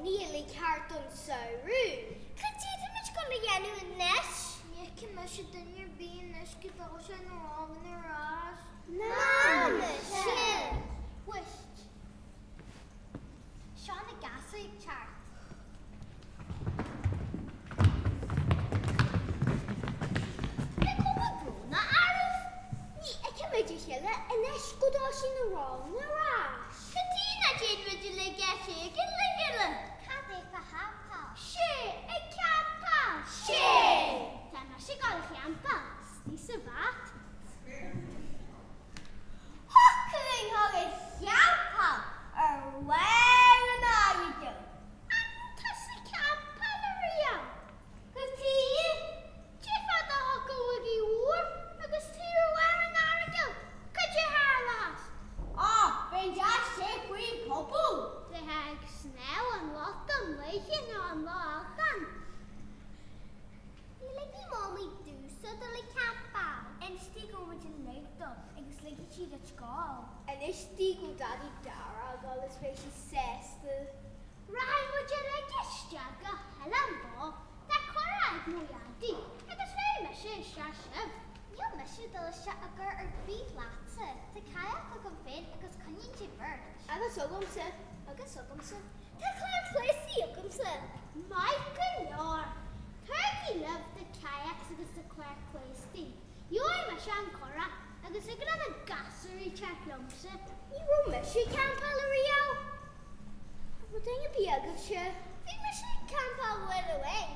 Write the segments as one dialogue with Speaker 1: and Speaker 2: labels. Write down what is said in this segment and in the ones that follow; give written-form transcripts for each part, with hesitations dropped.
Speaker 1: rudaí uilig thart don samhradh. Cad é tá muid ag dul a dhéanamh anois? Ní fheicfidh mise duine ar bith anois go dtógfaidh sé na rámhainn ar ais. Ná mise! Whisht! Seo na gasúir ag teacht. Bheadh cuma brónach oraibh. Ní fheicfimid a chéile anois go dtosaíonn na ranganna ar ais. Cad é nach dtéann muid uilig áit éigin le chéile? Cad é fá champáil? Sé, ag campáil! Sé! Tá mise ag dul a champáil istigh sa bhat. Thiocfadh linn dul a champáil ar bharr an Earagail. An raibh tusa ag campáil ariamh? Go dtí D'fhéadfá do thiocfadh uaigí mhór agus tú ar bharr an Earagail, cad é tharla as? Á, bheinn deas sé faoin phuball! Bheifeá ag snámh an lá don oíche nó an lá altan. Ní ligfidh Mamaí domhsa dul ag campáil. Inis di go bhfuil muid uilig ag dul agus ligfidh sí duit dul. Inis di go bhfuil Daidí Dara ag dul is beidh sí sásta. Rachaidh muid uilig isteach go hOileán Bó, tá curach ag mo Dhaidí agus bhéarfaidh mise isteach sibh. Níl mise ag dul isteach i gcurach ar bith leatsa, tá kayak agam féin agus coinníonn sé beirt. Agus agamsa. Agus agamsa. Tá clár cléasaí agamsa. Maith go leor. Tabhairigí libh do kayaks agus do chlár cléastaí. Gheobhaidh mise an curach agus thig le na gasúirí teacht liomsa. Ní raibh mise ag campáil ariamh. An bhfuil duine ar bith agaibhse? Bhí mise ag campáil uair amháin.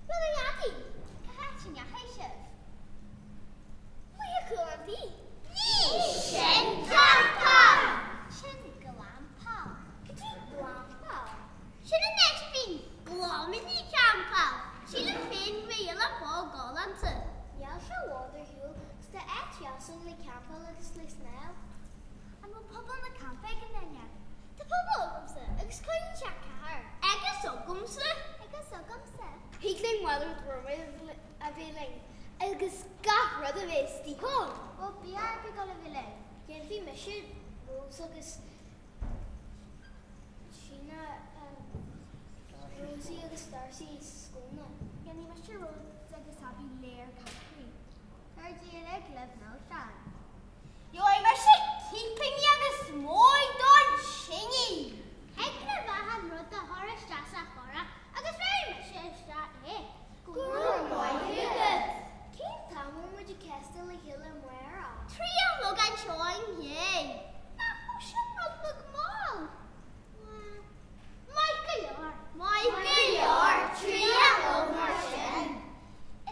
Speaker 1: Bhuel a Dhaidí, cá háit a ndeachaigh sibh? Amuigh ag cúl an tí. Ní sin campáil! Sin glampáil. Cad é glampáil? Sin an áit a bhíonn glamainní ag campáil. Sílim féin go mbeidh Oileán Bó galánta. Níl sé i bhfad ar shiúl 's tá áit dheas ann le campáil agus le snámh. An bhfuil puball na campa ag aon duine? Tá puball agamsa agus coinníonn sé ceathair. Agus agamsa. Agus agamsa. Thig linn malairt ruma a bheith linn agus gach rud a bheith istigh ann. Bhfuil bia ar bith ag dul a bheith linn? Déanfaidh mise Rose agus Síne Rosie agus Darcy scóna. Déanfaidh mise Rose agus Abby léir caipíní. Tabhair uilig libh milseáin. Gheobhaidh mise cipíní agus móin don tine. Thig libh achan rud a chur isteach sa churach agus bhéarfaidh mise isteach é. Go raibh maith agat. Cén t-am a bhfuil muid ag castáil le chéile amárach? 3 a chlog anseo inné. Nach bhfuil sin rud beag mall? Maith go leor. Maith go leor, 3 a chlog mar sin.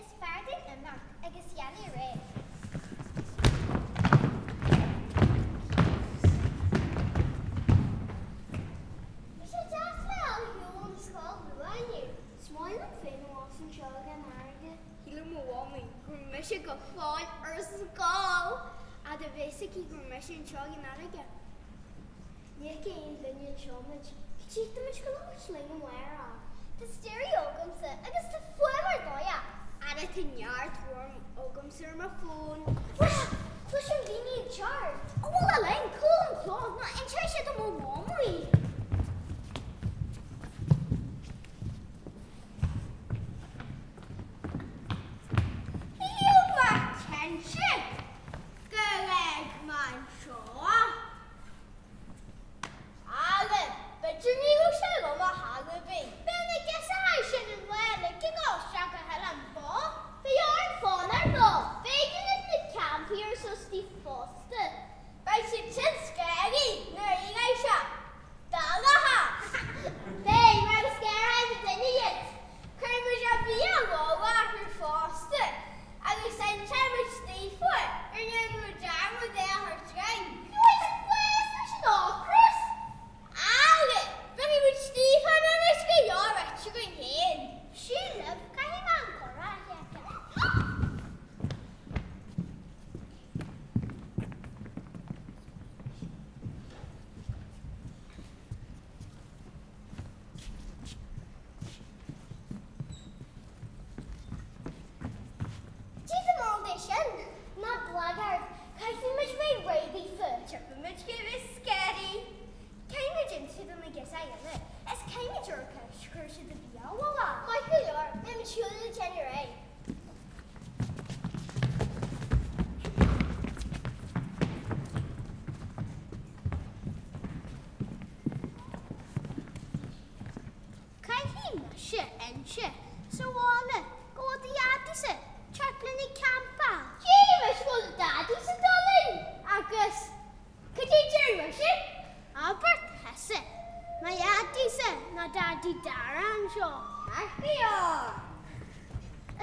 Speaker 1: Is fearr dúinn imeacht agus dhéanamh réidh. Bhí sé deas bheith ar shiúl ón scoil nua inniu. Is maith liom féin amach anseo ag an fharraige. Shíl mo mhamaí go raibh mise go fóill ar scoil fhad a bhí fhios aici go raibh mise anseo ag an fharraige. Ní fheicfidh aon duine anseo muid. Cad é tá muid ag gabháil a thabhairt linn amárach? Tá stereo agamsa agus tá fuaim ar dóigh. Ara tá neart fuaim agamsa ar mo fón. Cloisim daoine ag teacht. An bhfuil a linn? Cúl an chlog nó inseoidh siad do mo mhamaí. Níl mé cinnte go raibh mé anseo. Alan, B'fhéidir ní raibh sé liom ar chor ar bith. Beidh na girseachaí sin an lá uilig ag dul isteach go hOileán Bó. Beidh orainn fanacht leo. B'fhéidir leis na campaí ar sos di fosta. Beidh siad sin scary. mise inse sa bhaile go bhfuil do Dhaidí-sa teacht linn ag campáil. Deir mise go bhfuil do Dhaidí-sa dul linn agus cad é deir mise? Abair tusa, mo Dhaidí-sa ná Daidí Dara anseo. Ceart go leor.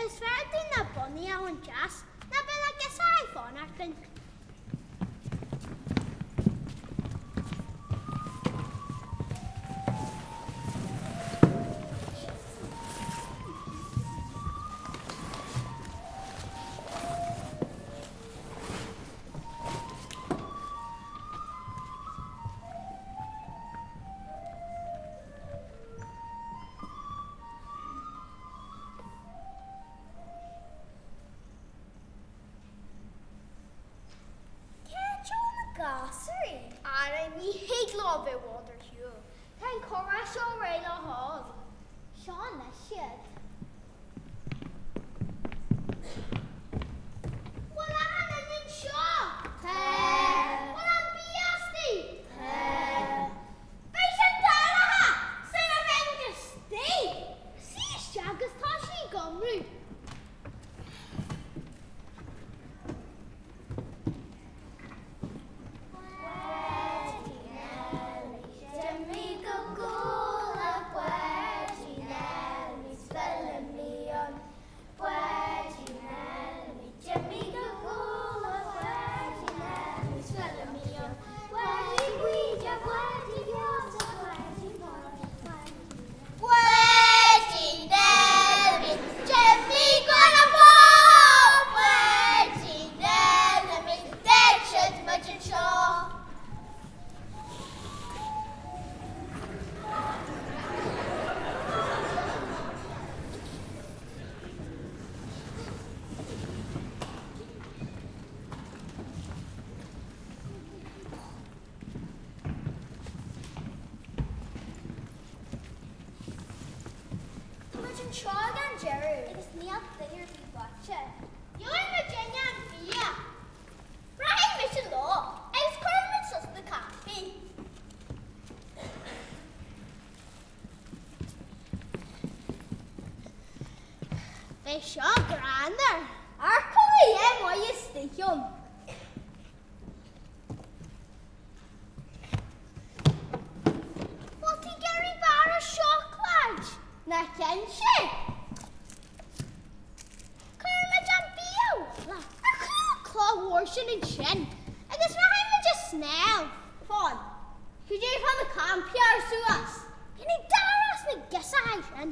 Speaker 1: Is fearr dúinn na bonnaí a bhaint as ná beidh na girseachaí ag fanacht linn. Cé hé na gasúir? Ara, ní thig leo a bheith i bhfad ar shiúl. Tá an comhrá seo réidh le dhul. Seo anois iad. Bhfuil achan duine anseo? Tá. Bhfuil an bia istigh? Tá. Beidh sé dorcha sula mbeidh muid istigh. Suigh isteach agus tosaigh ag cumrú. Tá muid anseo ag an deireadh agus níl duine ar bith breoite. Gheobhaidh muidinne an bia. Rachaidh mise leo agus cuirfidh muid suas na campaí. Beidh seo greannmhar. Amharc cá bhfuil maith istigh ann. Bhfuil tú ag iarraidh barra seacláid? Ná cinnte! Cuirfimid an bia abhaile ar chúl an cloch mhór sin ansin agus rachaidh muid ag snámh. Fan. Cad é fá na campaí a chur suas? Bainfidh Dara as na girseachaí sin.